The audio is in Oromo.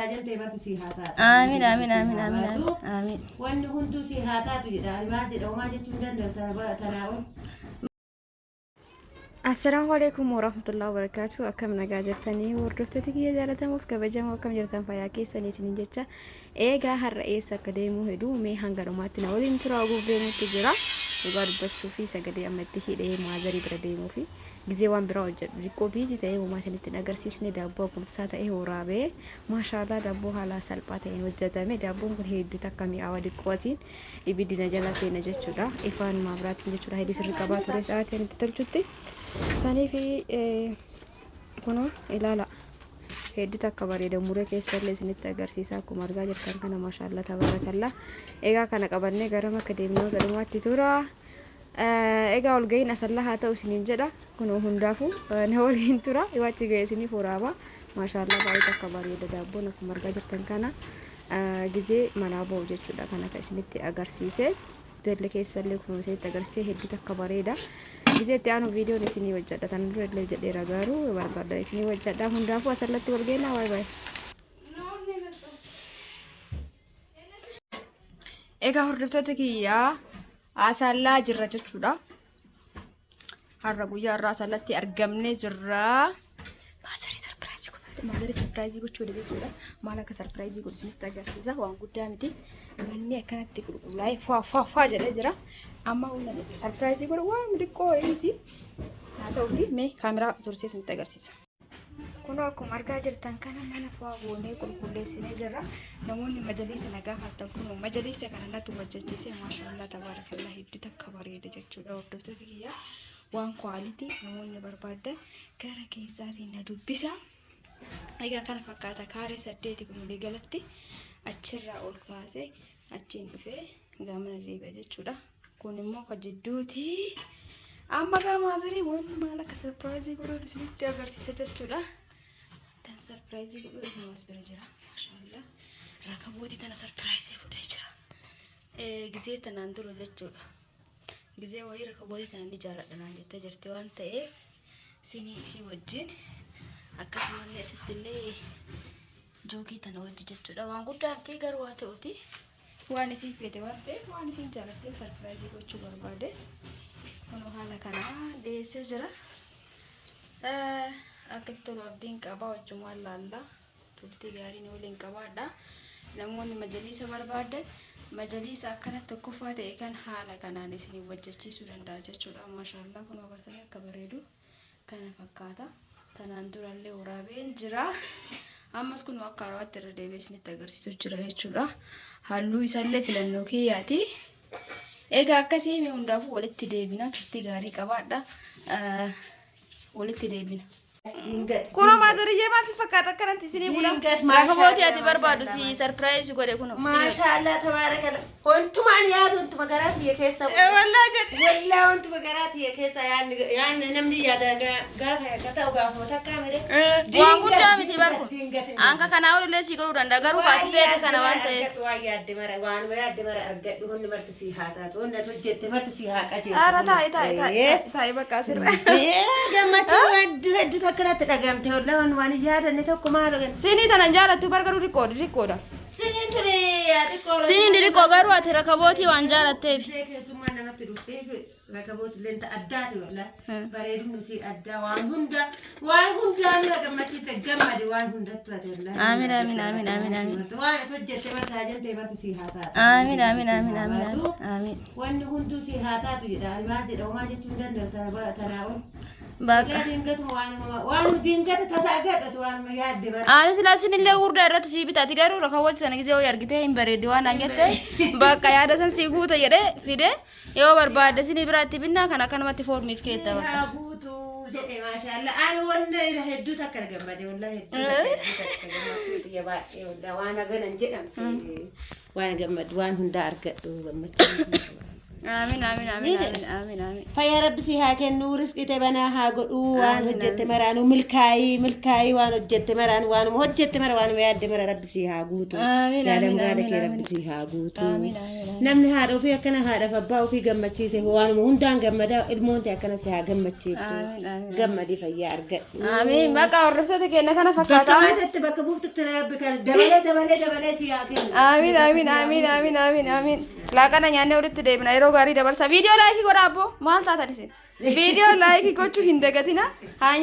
Haajan tee marti sii haa taatu. Aamin Wanni aamin jirtu sii aamin haa aamin baatu. aamin. Wanni hunduu sii haa taatu jedha. Ani maal jedha homaa jechuu hin danda'u tanaa ol. Assalaamu alaikum warahmatullahi wabarakatuh. Akkam nagaa jirtanii hordoftoota kiyya jaalatamuuf kabajamoo, akkam jirtan, fayyaa keessanii isiniin jecha. Eegaa har'a eessa akka deemuu hedu mee hanga dhumaatti na waliin turaa. Oguuf deemuutti jira. Dhugaa dubbachuu fi sagalee amma itti hidhee maazarii bira deemuu fi gizee waan biraa hojjedhu xiqqoo busy ta'ee homaa isinitti hin agarsiisne. Daabboo akkumsaa ta'ee waraabee, maashaallah, daabboo haala salphaa ta'een hojjetame. Daabboon kun hedduu takka mi'aawa. Xiqqoo asiin ibiddi na jala seena jechuudha. Ifaan maabiraatiin jechuudha. Hidhi sirri qabaa ture sa'aatii ani itti tolchutti. Sanii fi kunoo ilaala. Hedduu takka bareeda. Muree keessallee isinitti agarsiisa. Akkuma argaa jirtan kana, maashaallah tabaarakallaa. Egaa kana qabannee gara makka deemnee gadhumaatti tura. Egaa ol ga'iin asallaa haa ta'u isiniin jedha. Kunoo hundaafuu na waliin tura. Yoo achi ga'e isiniif waraaba. Maashaallah, baay'ee takka bareeda daabboon akkuma argaa jirtan kana. Gizee manaa ba'u jechuudha kana kan isinitti agarsiise. Hoteelli keessallee kun isinitti agarsiise, hedduu takka bareeda. Gizee itti aanu viidiyoon isinii hojjedha. Tan dura illee hojjedheera, garuu barbaadan isinii hojjedha. Hundaafuu asallatti wal geenna. Baay'ee baay'ee. Egaa hordoftoota kiyyaa, asallaa jirra jechuudha. Har'a guyyaa har'aa asallatti argamnee jirra. Maazarii surprise godhu. Maazarii surprise gochuu jechuudha. Maal akka surprise godhu isinitti agarsiisa. Waan guddaa miti. Manni akkanatti qulqullaa'ee faa faa faa jedhee jira. Amma waan surprise godhu waan xiqqoo miti. Haa ta'uti mee kaameraa zorsee isinitti agarsiisa. Kunoo akkuma argaa jirtan kana mana fo'aa goonee qulqulleessinee jirra. Namoonni majaliisa na gaafattan, kunoo majaliisa kana natu hojjechiise. Maashaallah tabaarakallah, hedduu takka bareeda jechuudha hordoftoota kiyya. Waan quality namoonni barbaadan gara keessaatiin na dubbisa. Egaa kana fakkaata, kaaree 8 kun walii galatti achirraa ol kaasee achiin dhufee gaamana deebi'a jechuudha. Kun immoo kan jidduuti. Amma gaa maazarii waan maal akka surprise godhuun isinitti agarsiisa jechuudha. Tan surprise godhuu immoo as bira jira. Maashaallah. Rakabootii tana surprise godhee jira. Gizee tanaan dura jechuudha. Gizee wayii rakabootii tana ni jaaladha naan jettee jirti waan ta'eef sinii isii wajjin akkasumallee asitti illee jookii tana wajji jechuudha. Waan guddaa miti, garuu haa ta'uti. Waan isiin feete waan ta'eef, waan isiin jaalatteen surprise gochuu barbaade. Kunoo haala kanaa dhiyeessee jira. Akka itti tolu abdiin qaba, wajjumaan laallaa. Turtii gaarii nu waliin qabaadha. Namoonni majaliisa barbaadan majaliisa akkana tokkoffaa ta'e kan haala kanaan isinii hojjechiisuu danda'a jechuudha. Maashaallah, kunoo agartanii akka bareedu kana fakkaata. Tanaan durallee waraabeen jira. Ammas kun akka haarawaatti irra deebi'ee isinitti agarsiisuu jira jechuudha. Halluu isaallee filannoo kiyyaati. Egaa akkasii mee hundaafuu walitti deebina. Turtii gaarii qabaadha. Walitti deebina. Kunoo maazariyyee, maal si fakkaata akkanatti isinii bula? Dingat, Rakabootii ati maashaallah, barbaadu si maashaallah. surprise godhe kunoo. Maashaallah tabaarakalla. Wantuma ani yaadu, wantuma garaa tiyya keessa. Wallaa jedhe. Wallaa, wantuma garaa tiyya keessa yaadni yaadni namni yaada gaafa akka ta'u gaafuma takkaa mire. Waan guddaa miti bar kun. Anka kanaa olillee si godhuu danda'a, garuu kaati feete kana waan ta'eef. Waan yaadde mara, waanuma yaadde mara argadhu, hundi marti sii haa taatu, hundi ati hojjette marti sii haa qajeeltu. Ara taa'e taa'e taa'e taa'e bakka asirra. Gammachuu hedduu hedduu takka natti dhagamte, wallaa waan waan hin yaadanne tokko maal. Sinii tanan jaalattu bar, garuu xiqqoodha xiqqoodha. Siniin tuni xiqqoo. Siniin xixiqqoo, garuu ati rakabootii waan jaalatteef. Ishee keessummaan namatti dhufteef rakabooti illee addaati, wallaa. Bareedumni isii addaa, waan hunda waan hundaa nuna gammachiifte, gammade waan hundattu ati wallaa. Aamin, aamin, aamin, aamin, aamin. Waan ati hojjette marti haajantee marti sii haa taatu. Aamin aamin aamin aamin aamin aamin. Wanni hunduu sii haa taatu jedha. Ani maal jedha homaa jechuu hin danda'u tanaa ol. Bakka. Wallaa dingatuma waanuma waan dingata tasa argadhatu waanuma yaadde mara. Ani silaa sinillee gurdaa irratti sii bitaati, garuu rakabooti sana gisee wayii argitee hin bareeddi waan naan jette, bakka yaada san sii guuta jedhee fide. Yoo barbaadde sinii biraatti binnaa, kan akkanumatti foormiif keetta bakka. Haa guutu jedhe, maashaallah. Ani wanna hedduu takka gammade, wallah hedduu takka hedduu takka gammachuu xiyya baay'ee, wallah waan hagana hin jedhamte waan gammadu waan hundaa argadhu gammachuu. Amiin amiin amiin amiin amiin amiin. Fayyaa rabbi si haa kennu, rizqii ta'e banaa haa godhu, waan hojjette maraanuu milkaa'ii milkaa'ii, waan hojjette maraanuu, waanuma hojjette mara, waanuma yaadde mara rabbi si haa guutu. Amiin, Yaada amiin, muraada amiin, kee amiin. rabbi si haa guutu. Amiin, amiin, amiin. Namni haadha ofii akkana haadhaaf abbaa ofii gammachiise waanuma hundaan gammada, ilmoon ta'e akkana si haa gammachiiftu. Amiin, amiin. Gammadii fayyaa argadhu. Amiin. Bakka hordoftoota keenya kana Bakka fakkaata. baatette bakka buuftutti rabbi kana dabalee dabalee dabalee si haa kennu. Amiin amiin amiin amiin amiin amiin. Laaqana nyaannee walitti deebina, yeroo gaarii dabarsa. Viidiyoo like godhaa abboo, maal taatan isin? Viidiyoo like gochuu hin dagatina. Haa.